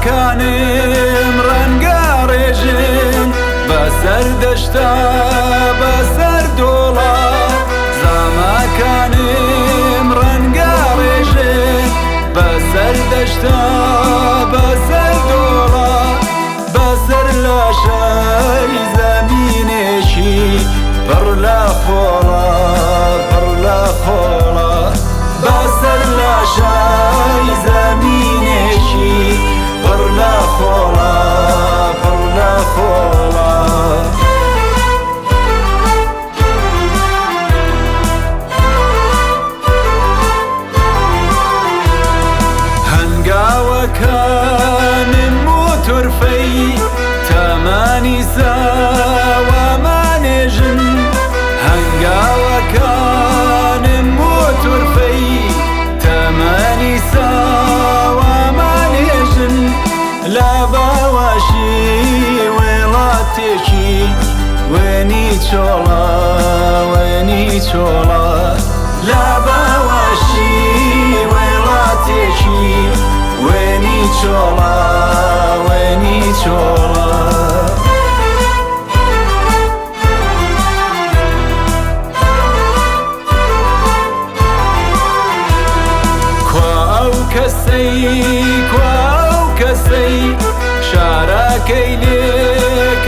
زامەکانم ڕەنگە ڕێژن بەسەر دەشتا بەسەر دۆڵا. زامەکانم ڕەنگە ڕێژن بەسەر دەشتا بەسەر دۆڵا. بەسەر لاشەی زەمینێکی پڕ لە خۆڵا پڕ لە خۆڵا. بەسەر لاشەی زەمینێکی پڕ لە خۆڵا پڕ لە خۆڵا. هەنگاوەکانم و تورفەی تەمانی ساوامانێژن. هەنگاوەکانم و تورفەی تەمانی ساوامانێژن. لە باوەشی وڵاتێکی وێنی چۆڵا وێنی چۆڵا. لە باوەشی وڵاتێکی وێنی چۆڵا وێنی چۆڵا. کوا ئەو کەسەی کوا ئەو کەسەی شارەکەی لێ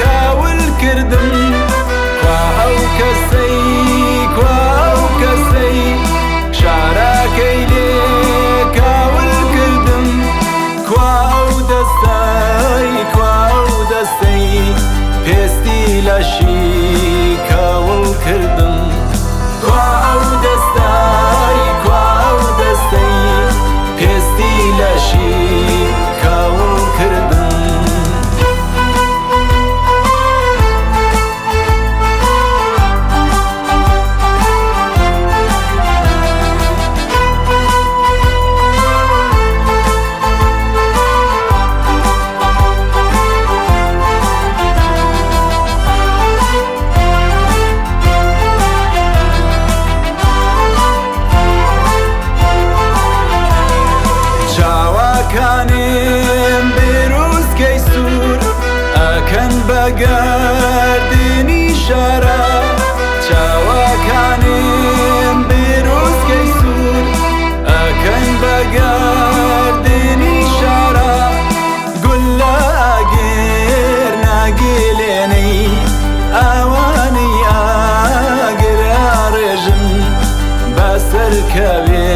کاول کردم. کوا ئەو کەسەی کوا ئەو کەسەی شارەکەی لێ کاول کردم. کوا ئەو دەستەی کوا ئەو دەستەی پێستی لەشی کاول کردم. کوا ئەو دەستەی کوا ئەو دەستەی پێستی لەشی کاول کردم. چاوەکانم بروسکەی سوور ئەکەن بە گەردنی شارە. چاوەکانم بروسکەی سوور ئەکەن بە گەردنی شارە. گولە ئاگر ناگلێنەی ئەوانەی ئاگر ئاڕێژن. بەسەر کەوێ